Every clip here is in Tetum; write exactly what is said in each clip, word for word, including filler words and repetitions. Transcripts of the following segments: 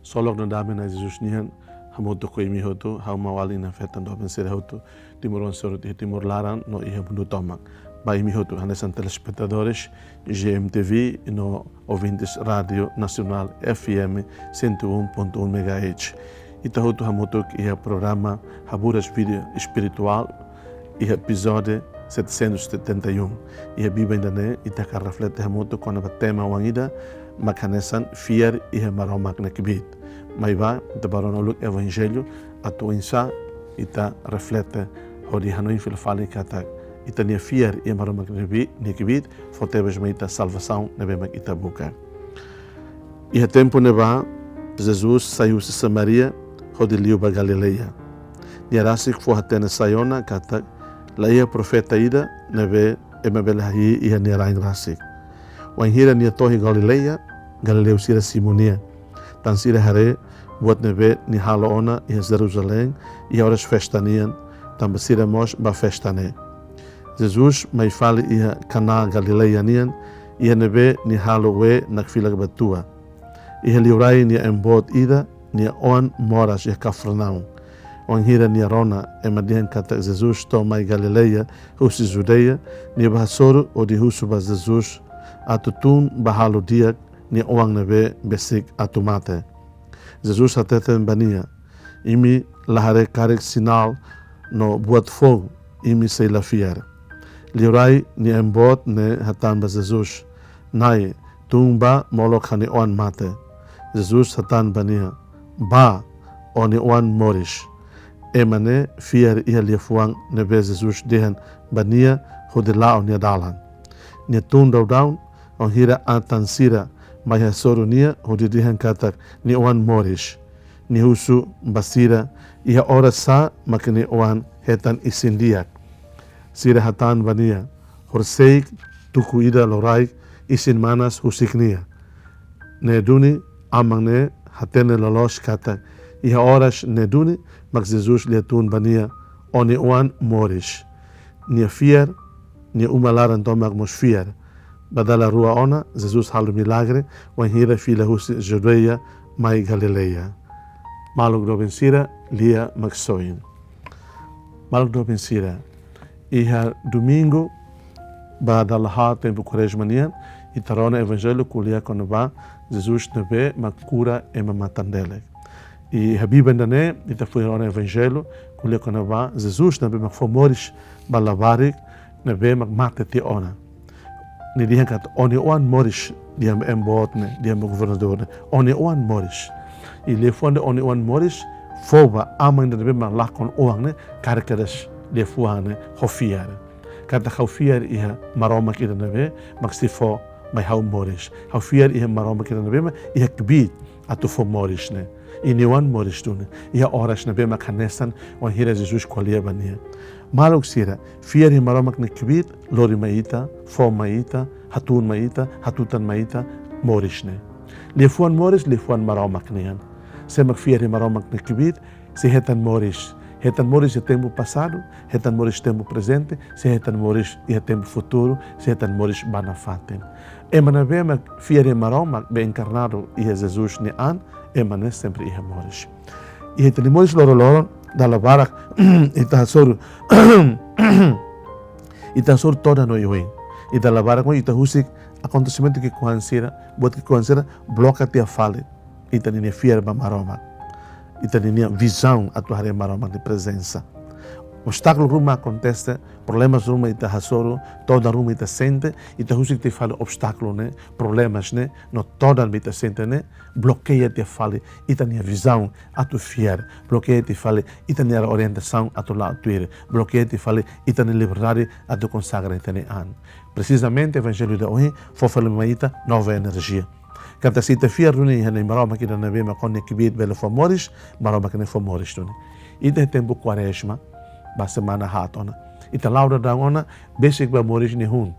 Ksolok no dame Na'i Jesus nian hamutuk ho imi hotu, ha'u Manuel Inan Fetan doben sira hotu, timoroan sira hotu iha Timor laran no iha mundu tomak. Ba imi hotu, hanesan telespetadores G M T V no ouvintes Rádio Nacional F M cento e um ponto um megahertz. Ita hotu hamutuk iha programa Haburas Vida Espirituál, iha epizódiu setecentos e setenta e um. Iha biban ida-ne'e, ita hakarak reflete hamutuk kona-ba tema oan ida, mak hanesan fiar iha Maromak nia kbiit. Maibé, ita bá rona uluk Evanjellu, atu oinsá ita reflete hodi hanoin fila fali katak ita-nia fiar iha Maromak nia kbiit, nia kbiit, fó tebes mai ita salvasaun ne'ebé mak ita buka. Iha tempu ne'ebá, Jesus sai husi Samaria, hodi liu ba Galileia. Nia rasik fó hatene sai ona katak la iha profeta ida ne'ebé ema bele hahi'i iha nia rain rasik. Wainhira nia to'o iha Galileia, galileu sira simu nia. Tan sira haree buat ne'ebé nia halo ona iha Jerusalém, iha oras festa nian, tanba sira mós ba festa ne'e. Jesus mai fali iha Kana Galileia nian, iha ne'ebé nia halo wee nakfilak ba tua. Iha liurai nia ema boot ida, nia oan moras iha Kafarnaum. Wainhira nia rona ema dehan katak Jesus to'o mai Galileia husi Judeia, nia bá hasoru hodi husu ba Jesus atu tun bá halo di'ak nia oan ne'ebé besik atu mate. Jesus hateten ba nia: Imi la haree karik sinál no buat foun, imi sei la fiar. Liurai nia ema boot ne'e hatán ba Jesus: Na'i, tun bá molok ha'u-nia oan mate. Jesus hatán ba nia: Bá, ó-nia oan moris. Ema ne'e fiar iha liafuan ne'ebé Jesus dehan ba nia hodi la'o nia dalan. Nia tun daudaun, wainhira atan sira mai hasoru nia hodi dehan katak nia oan moris. Nia husu ba sira iha oras sá mak nia oan hetan isin di'ak. Sira hatán ba nia: Horisehik tuku ida loraik isin manas husik nia. Ne'e duni, aman ne'e hatene loloos katak iha oras ne'e duni mak Jesus lia tun ba nia: Ó-nia oan moris. Nia fiar, nia uma laran tomak mós fiar. Ba dala rua ona, Jesus halo milagre, wainhira fila husi Judeia mai Galileia. Maluk doben sira, lia Maksoin. Maluk doben sira, iha domingu ba dala haat tempu Kuarezma nian, ita rona Evanjellu ko'alia kona-ba Jesus ne'ebé mak kura ema matan-delek. I iha biban ida-ne'e, ita foin rona Evanjellu ko'alia kona-ba Jesus ne'ebé mak fó moris ba labarik ne'ebé mak mate tiha ona. Nia dehan katak: Ó-nia oan moris, dehan ba ema boot ne'e, dehan ba governadór ne'e. Ó-nia oan moris. I liafuan ida ó-nia oan moris fó ba aman ida ne'ebé mak lakon oan ne'e, karik kedas liafuan ne'e ho fiar. Katak ha'u fiar iha Maromak ida ne'ebé mak sei fó mai ha'u moris. Ha'u fiar iha Maromak ida ne'ebé mak iha kbiit atu fó moris ne'e. I nia oan moris duni. Iha oras ne'ebé mak hanesan wainhira Jesus ko'alia ba nia. Maluk sira, fiar iha Maromak nia kbiit lori mai ita, fó mai ita, hatún mai ita, hatutan mai ita moris ne'e. Liafuan moris, liafuan Maromak nian. Sé mak fiar iha Maromak nia kbiit sei hetan moris. Hetan moris iha tempu pasadu, hetan moris tempu prezente, sei hetan moris iha tempu futuru, sei hetan moris ba nafatin. Ema ne'ebé mak fiar iha Maromak, be enkarnadu iha Jesus nia an, ema ne'e sempre iha moris. Iha ita-nia moris loroloron, dala barak ita hasoru, ita hasoru todan oioin. I dala barak mós ita husik akontesimentu ki'ikoan sira, buat ki'ikoan sira blokeia tiha fali ita-nia fiar ba Maromak. Ita-nia vizaun atu haree Maromak nia prezensa. Obstákulu ruma akontese, problemas ruma ita hasoru, todan ruma ita sente, ita husik tiha fali obstákulu ne'e, problemas ne'e, no todan ne'ebé ita sente ne'e, blokeia tiha fali ita-nia vizaun atu fiar, blokeia tiha fali ita-nia orientasaun atu la'o tuir, blokeia tiha fali ita-nia liberdade atu konsagra ita-nia an. Presizamente, Evanjellu ida ohin fó fali mai ita nova enerjia. Katak se ita fiar duni iha Na'i Maromak ida ne'ebé mak ho nia kbiit bele fó moris, Maromak ne'e fó moris duni. Ita iha tempu Kuarezma, ba semana haat ona. Ita la'o daudaun ona, besik ba moris nia hun.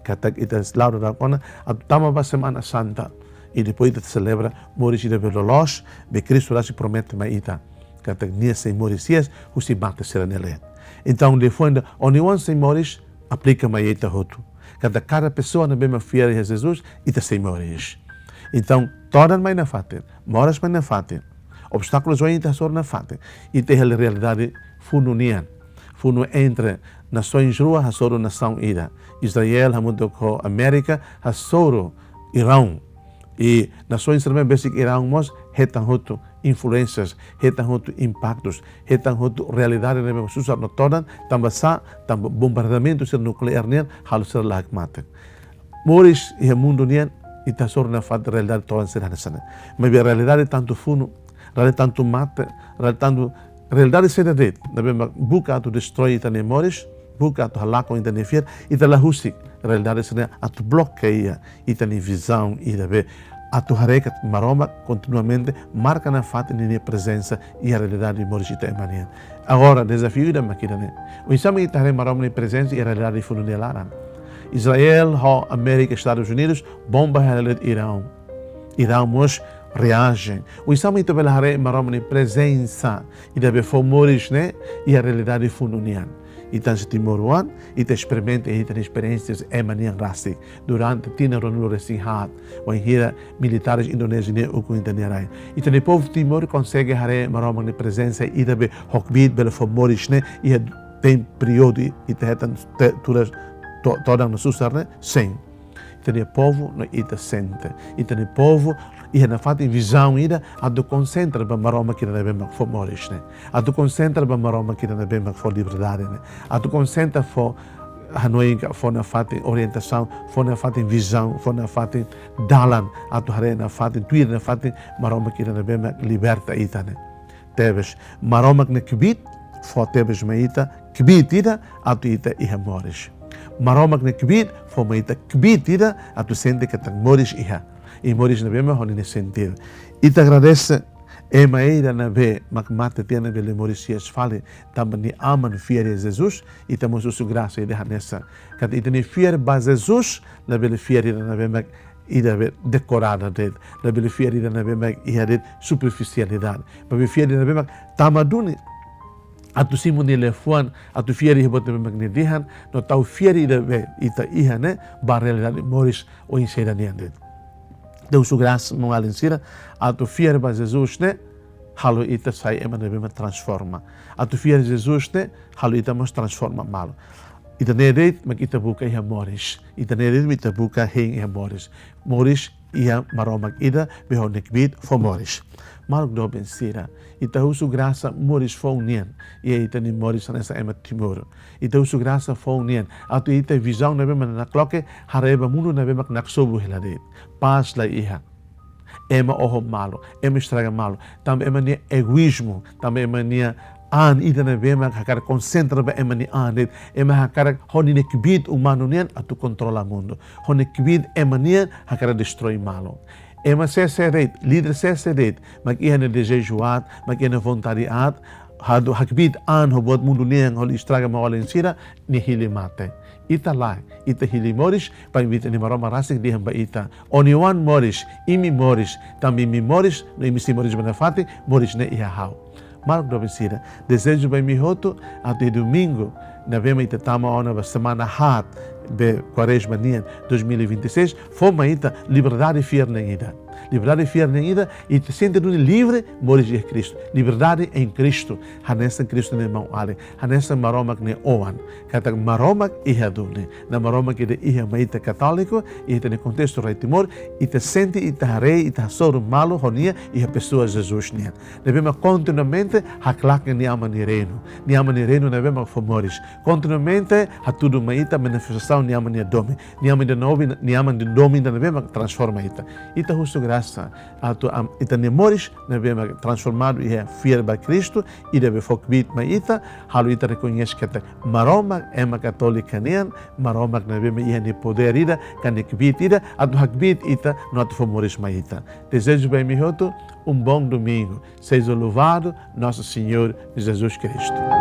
Katak ita la'o daudaun ona, atu tama ba Semana Santa. I depois ita selebra moris ida be loloos, be Kristu rasik promete mai ita. Katak nia sei moris hi'as, husi mate sira-nia leet. Entaun, liafuan ida, ó-nia oan sei moris, aplika mai ita hotu. Katak kada pesoa ne'ebé mak fiar iha Jesus, ita sei moris. Entaun, todan mai nafatin, moras mai nafatin, obstákulus oin ita hasoru nafatin, ita iha realidade funu nian. Funu entre nasoens rua hasoru nasaun ida. Israel hamutuk ho Amérika hasoru Iraun. I nasoens sira ne'ebé besik Iraun mós hetan hotu influénsias, hetan hotu impaktus, hetan hotu realidade ne'ebé susar no todan, tanba sá, tanba bombardamentu sira nukleár nian halo sira la hakmatek. Moris iha mundu nian, ita hasoru nafatin realidade todan sira hanesan ne'e. Maibé realidade tantu funu, realidade tantu mate, realidade tantu, realidade sira de'it ne'ebé mak buka atu destroi ita-nia moris, buka atu halakon ita-nia fiar, ita la husik realidade sira atu blokeia ita-nia vizaun ida be atu haree katak Maromak kontinuamente marka nafatin ninia prezensa iha realidade moris ita ema nian. Agora, dezafiu ida mak ida-ne'e. Oinsá mak ita haree Maromak nia prezensa iha realidade funu nia laran? Israel ho Amérika, Estadus Unidus, bomba hela de'it Iraun. Iraun mós reaje. Oinsá mak ita bele haree Maromak nia prezensa ida be fó moris ne'e iha realidade funu nian? Ita hanesan timoroan, ita esperimenta, ita-nia esperiénsia ema nian rasik durante tinan ruanulu-resin-haat, wainhira militares Indonézia nian ukun ita-nia rai. Ita-nia povu Timor konsege haree Maromak nia prezensa ida be ho kbiit bele fó moris ne'e iha tempu períodu ita hetan te-, turas to-, todan no susar ne'e? Sin. Ita-nia povu no ita sente. Ita-nia povu iha nafatin vizaun ida atu konsentra ba Maromak ida ne'ebé mak fó moris ne'e. Atu konsentra ba Maromak ida ne'ebé mak fó liberdade ne'e. Atu konsentra fó hanoin ka fó nafatin orientasaun, fó nafatin vizaun, fó nafatin dalan atu haree nafatin, tuir nafatin Maromak ida ne'ebé mak liberta ita ne'e. Tebes, Maromak nia kbiit fó tebes mai ita kbiit ida atu ita iha moris. Maromak nia kbiit fó mai ita kbiit ida atu sente katak moris iha. I moris ne'ebé mak ho ninia sentidu. Ita agradese ema ida ne'ebé mak mate tiha ne'e bele moris hi'as fali, tanba nia aman fiar iha Jesus, ita mós husu grasa ida hanesan. Katak ita-nia fiar ba Jesus labele fiar ida ne'ebé mak ida be dekorada de'it, labele fiar ida ne'ebé mak iha de'it superfisialidade. Maibé fiar ida ne'ebé mak tama duni atu simu nia liafuan, atu fiar iha buat ne'ebé mak nia dehan, no tau fiar ida be ita iha ne'e ba realidade moris oin saida nian de'it. Ita husu grasa, maun-alin sira, atu fiar ba Jesus ne'e halo ita sai ema ne'ebé mak transforma. Atu fiar Jesus ne'e halo ita mós transforma malu. Ita-nia de'it mak ita buka iha moris. Ita-nia de'it mak ita buka hein iha moris. Moris iha Maromak ida be ho nia kbiit fó moris. Maluk doben sira, ita husu grasa moris foun nian iha ita-nia moris hanesan ema Timor. Ita husu grasa foun nian atu ita vizaun ne'ebé mak nakloke haree ba mundu ne'ebé mak naksobu hela de'it. Pás la iha. Ema oho malu, ema estraga malu, tanba ema nia egoízmu, tanba ema nia an ida ne'ebé mak hakarak konsentra ba ema nia an de'it, ema hakarak ho ninia kbiit umanu nian atu kontrola mundu, ho nia kbiit ema nian hakarak destroi malu. Ema sé-sé de'it, líder sé-sé de'it mak iha nia dezeju aat, mak iha nia vontade aat, hadu hakbiit an ho buat mundu nian hodi estraga maun-alin sira, nia hili mate. Ita lae, ita hili moris, bainhira ita-nia Maromak rasik dehan ba ita: Ó-nia oan moris, imi moris, tanba imi moris, no imi sei moris ba nafatin, moris ne'e iha ha'u. Maluk doben sira, dezeju ba imi hotu atu iha domingu ne'ebé mak ita tama ona ba semana haat be Kuarezma nian dois mil e vinte e seis, fó mai ita liberdade fiar na'in ida. Liberdade fiar na'in ida, ita sente duni livre, moris iha Kristu. Liberdade em Cristo, hanesan Kristu nia maun-alin, hanesan Maromak nia oan. Katak Maromak iha duni. No Maromak ida iha mai ita katóliku, iha ita-nia kontestu rai Timor, ita sente, ita haree, ita hasoru malu ho nia iha pesoa Jesus nian. Ne'ebé mak kontinuamente haklaken nia Aman nia reinu. Nia Aman nia reinu ne'ebé mak fó moris. Kontinuamente hatudu mai ita manifestasaun nia Aman nia domin. Nia Aman nia domin, nia Aman nia domin ida ne'ebé mak transforma ita. Ita husu grasa atu am-, ita-nia moris ne'ebé mak transformadu iha fiar ba Kristu, ida be fó kbiit mai ita, halo ita rekoñese katak Maromak ema katólika nian, Maromak ne'ebé mak iha nia podér ida, ka nia kbiit ida, atu hakbiit ita no atu fó moris mai ita. Dezeju ba imi hotu um bom domingo. Seja louvado nosso Senhor Jesus Cristo.